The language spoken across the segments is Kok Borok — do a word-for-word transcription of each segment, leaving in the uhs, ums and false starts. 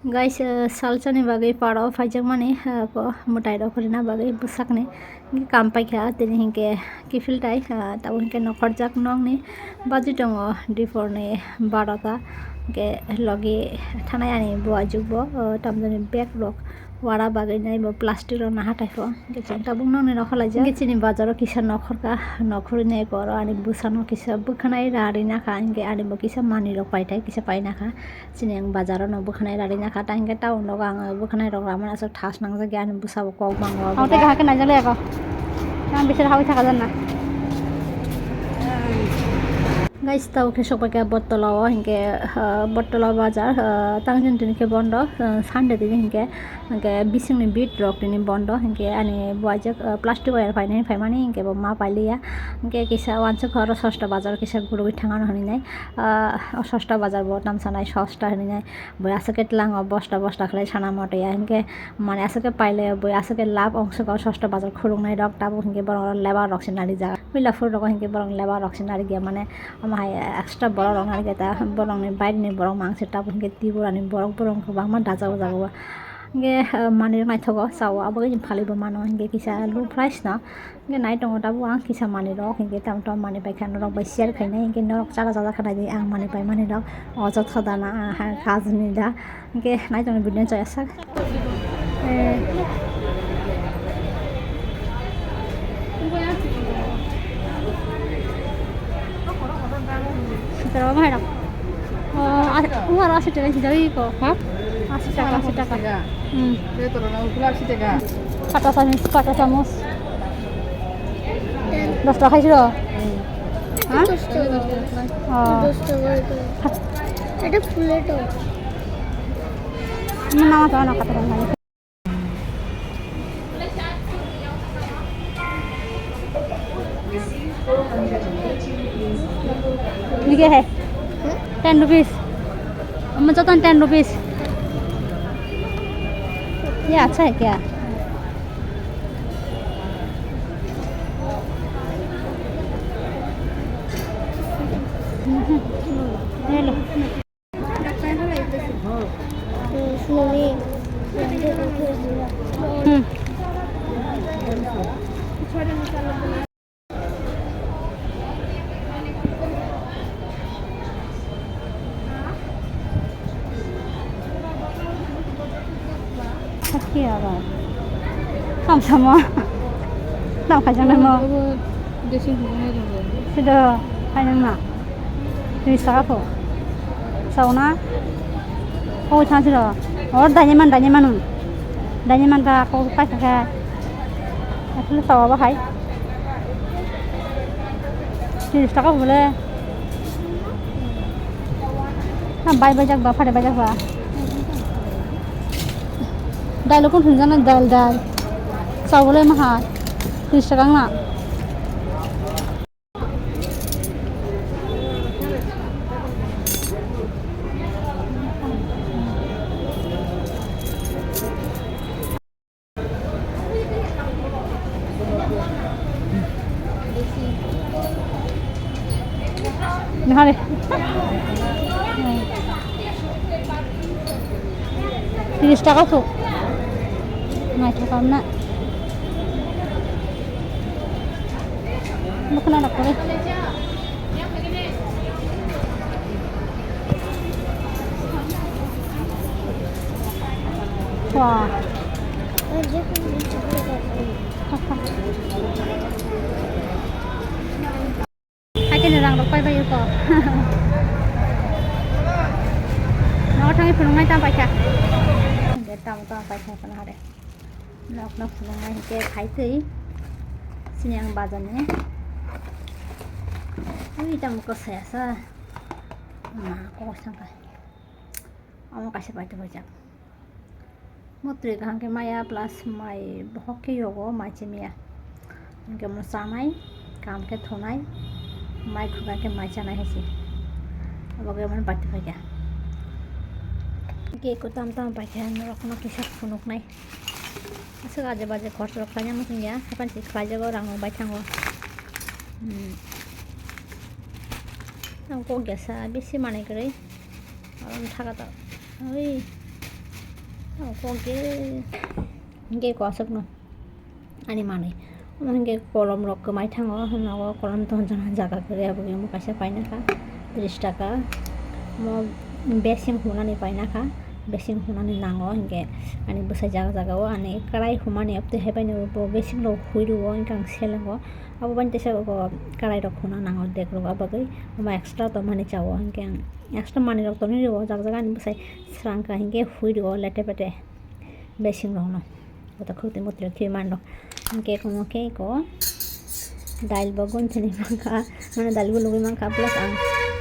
Guys, eh, salsani bagwi paro phaijakmani, eh, ko mwtai rok rina bagwi bwsakni hwnkhe kam paikha, tini hwnkhe kiphil tai, eh, tabuk hwnkhe nokhorjak nokni baji tongo, diphorni barota hwnkhe logi thanai ani buajukbo, eh, tamjani bag rok wara bagwi nai bo plastic rok naha taipho. Hwnkhe chwng tabuk nokni nokha laijak. Hwnkhe chini bazaro kisa nokhorka, nokhorwi nai oro ani bwsano kisa bwkhanai rari nakha, hwnkhe ani bo kisa manwi rok paitai, kisa painakha. Chini ang bazaro no bwkhanai rari nakha, ta hwnkhe town rogo ang bwkhanai rok ramani aswk thas nangjak ya ani bwsabo kok bango. Ang tei kaham khe naijak le eko. Ang bisir hawi thaka jan na. Guys, tabuk khe sokpai kha Bottola o, hwnkhe, ah, Bottola bazar, ah, tang jani tini khe bondo, ah, Sunday tini hwnkhe. Hwnkhe bisingni bit rok tini bondo, hwnkhe ani buaijak, ah, plastic wire phainai phaimani hwnkhe bo ma pailiya. Hwnkhe kisa wansuk oro sosta bazar kisa gurugwi thangano hinwi nai, ah, o sosta bazar bo tamsa nai sosta hinwi nai. Boi aswk khe tlango bosta bosta khlai sana moto ya, hwnkhe mane aswk khe paile boi aswk khe lab ongso o sosta bazar khuluknai rok tabuk hwnkhe borok lebar rok se narijak. Puila phuru rogo hwnkhe borok lebar rok se narikya mane omo hai extra borok rok narikya ta borokni baireni borok mangse tabuk hwnkhe Tripurani borok borok kwbangma dajak o jaga o. Hingke, eh, manui rok naithogo, sao, abo khe chwng phalwi bo mano, hingke kisa low price no, hingke nai tongo tabuk ang kisa manui rok, hingke tamo tamo manui pai kha norok bai share khainai, hingke norok chara chajak kha naidi ang manui pai mani rok, o jotho da na, ah, ha, kajini da, hingke nai tongo video no chaya sak. Eh. Sitaro bahai rok. Oh, as-, umar asi taka sitaro iko. Ha? Asi taka, asi taka. Hmm. Beto rok na ukula asi taka. Kata samus, kata samus. Dos taka siro. Hmm. Ha? Dos taka. Oh. Dos taka itu. Ada plate. Mana nama tu anak kata bahai. ये क्या है? Ten rupees. अम्मा, चौथा ten rupees. ये अच्छा है क्या? ये लो। Hmm. Sakhi aro. Kam samo. Tam khaijak nai mo. Abo dressing room nai rong. Sido khainang na. Tris taka pho. Sauna. Koi thang siro. Or dani man, dani man. Dani man ta ko pai thang kha. Asle sawa ba hai. Tris taka pho le. Na bai bai jak ba, phare bai jak ba. Dal kun thun jana dal dal. Sawa le maha. Tris taka na. Nahare. Tris taka su. Naithok kam na. Bukna dak kore. Wah. Hai kene rang rok pai bai ko. Nogo thangwi phunuknai tam paikha. Tam tam paikha kono hare. Nok nok phunuknai hingke khai twi. Sini ang bazar ni. Ui tam ko saya sa. Ma ko sangka. Omo kaisa paithago jak. Motri kaham khe maya plus mai bohok khe yogo mai chimiya. Hingke omo chanai, kaham khe thonai, mai khukha khe mai chanai hai se. Obo khe omo paithago jak. Hingke eko tam tam paikha norok no kisa phunuknai. Aswk aje baje khorsa rok khlaina muchung ya, hapan si khlai jago rang rok bai thango. Hmm. Ang kok ya sa bisi manai kwrwi. Aro wngkha khe to, oi, Oke, hingke ko aswkno ani manwi. Omo hingke kolom rok kwmai thango, nogo kolom tonjana jaga kwrwi, abo khe omo kaisa paina kha tris taka. Omo besing hunani paina kha, besing hunani nango hingke ani bwsai jaga jaga o ani kwrai humani, abtwi hai bai no bo besing rok hui rwo hingke ang selengo. Abo bai teisa kwrai rok huna nango dek rok, abo bagwi omo extra tongmani chao hingke ang extra manwi rok tonwi rwo jaga jaga ani bwsai. Srangkha hingke hui rwo lete pete besing rokno. Koto khukti mutri khwi mano. Hingke komo khe ko dail bo gun thani mankha, mane dail bo lugui mankha, plus ang,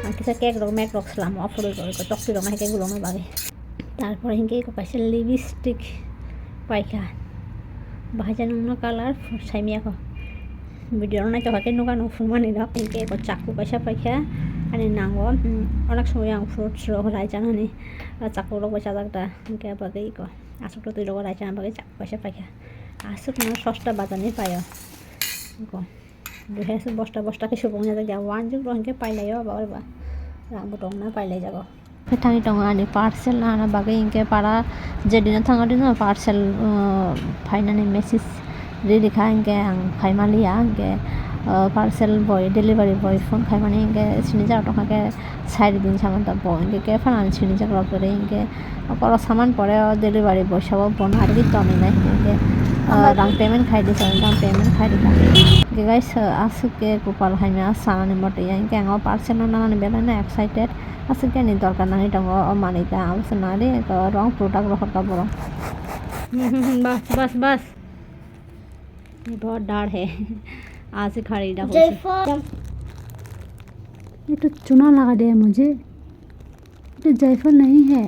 ang kisa cake rok mek rok salamo, aphuru rok ko tokti rok hai khe gulokna bagwi. Tarpore hingke ko kaisa lipstick paikha, bahai jani no color saimya ko. Video rok naitokha khe nukha no phunukmani rok. Hingke ko chaku kaisa paikha, ani nango, hmm, onek somoi ang fruits rok rai chanani, ah, chaku rok bai chajak da, hingke bagwi ko aswk twi rogo rai chana bagwi chaku kaisa paikha. Aswk no sosta bazar ni paio ko, duhe aswk bosta bosta khe subung ya, ya wanjwk rok hingke pailaio ba, ba rang bo tongna pailai jago. Khe thangwi tongo ani parcel nana bagwi, hingke para jedino thangma dino parcel, uh, phainani message riri kha, hingke ang phaimaliya, hingke, uh, parcel boy, delivery boy phone khaimani, hingke sinijak tongkha khe side din samantha bo, hingke khe phano ani sinijak rok kwrwi, hingke oro saman pore o delivery boy sabo bono arwi tonwi nai, hingke, uh, rang payment khai di, rang payment khai di kha. Hingke guys, uh, aswk khe kupal hamya sanani moto ya, hingke ang o parcel no nanani belai no excited. Aswk ani dorkar nangwi tongo o manwi ta, abo se nari ko wrong product rohor ka borok. Bas, bas, bas. Ye bahut dard hai. Aaj se khari da hoise. Jaifal. ये तो चूना लगा दिया मुझे, ये तो जायफल नहीं है।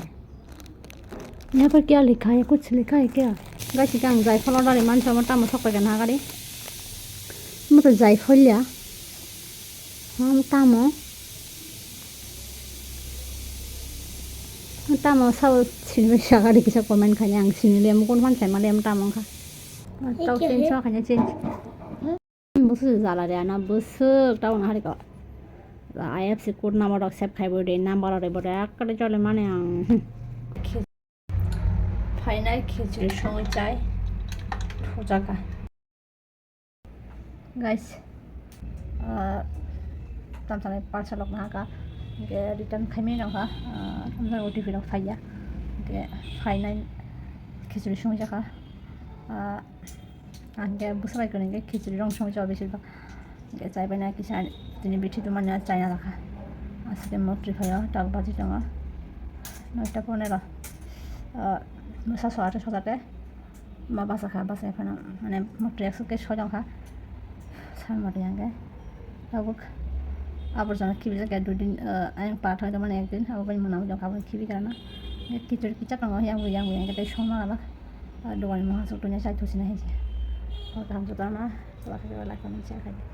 यहाँ पर क्या लिखा है, कुछ लिखा है क्या? Guys, ang jaifal order iman sama tamo sok paikha na gari. Mo to jaifal ya. Ang tamo. Ang tamo sao sinwi sagari kisa comment khaina ang sinwi le mukun phan sai male ang tamo kha. Tau change ma khaina change. Bwswk jala de ana bwswk tau na hari ko. I F C code number rok save khai bo de number rok bo de akkade chole mane ang. Phainai khichdi songwi chai thujaka. Guys, ah, tamsani parcel rok nahaka, hingke return khaimani nokha, ah, tamsani O T P rok phaiya, hingke phainai khichdi songwi chakha, ah, hingke bwswk bai kwrwngkhe khichdi rok songwi chao besibak, hingke chaibaina kisa tini bithi tongmani chaina lakha, aswkhe motri phaio twelve baji tongo, noita ponero, ah, bwsa soate sotate. Ma basa kha, basa phano, mane, motri aswk khe soi tong kha. Sal motri yang khe. Tabuk aborjona khibijak ya dui din, eh, ayang pa thoi tongmani ek din, abo bai mwnam jok abo khibi kana. Kichir kicha tongo, yang bo, yang bo, yang khe tei soma gana. Ah, dogani mungha suk tunya chai thusi na hinse. O kaham joto ma, chwla khe like, comment, share khai di.